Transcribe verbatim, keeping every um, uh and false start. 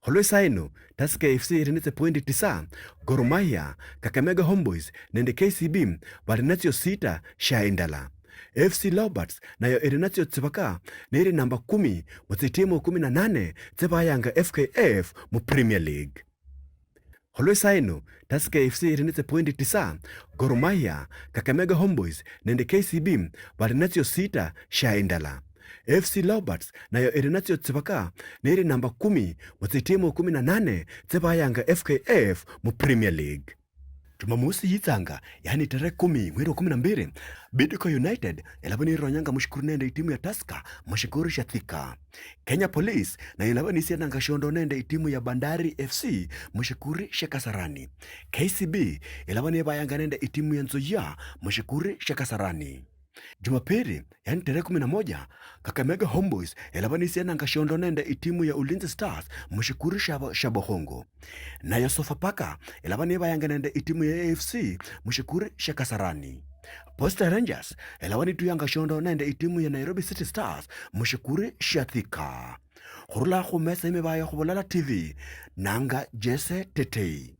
Khulwa isaa ino, Tusker F C iri nitse pointi tisa, Gor Mahia, Kakamega Homeboys nende K C B bali natsio sita shia indala. F C Leopards nayo iri natsio tsibaka niri namba kumi mutsitimu kumi na nane tsibayanga F K F mu Premier League. Khulwa isaa ino, Tusker F C iri nitse pointi tisa, Gor Mahia, Kakamega Homeboys nende K C B bali natsio sita shia indala. F C Leopards nayo iri natsio tsibaka niri namba kumi mutsitimu kumi na nane tsibayanga F K F mu Premier League. Jumamosi yitsanga, yani tarehe kumi mweri wa kumi na mbili, Bidco United ilaba nironyanga mushikuru nende itimu ya Tusker mushikuru shia Thika. Kenya Police nayo ilaba nisiananga shiondo nende itimu ya Bandari F C mushikuru shia Kasarani. K C B ilaba nibayanga nende itimu ya Nzoia mushikuru shia Kasarani. Jumapili, yani tarehe kumi na moja, Kakamega Homeboys ilaba nisiananga shiondo nende itimu ya Ulinzi Stars mushikuru shia Bo-, shia Bokhongo. Nayo Sofapaka ilaba nibayanga nende itimu ya A F C mushikuru shia Kasarani. Posta Rangers ilaba nituyanga shiondo nende itimu ya Nairobi City Stars mushikuru shia Thika. Khurula khumesa yemibayo khu Bulala T V, nanga Jesse Tetei.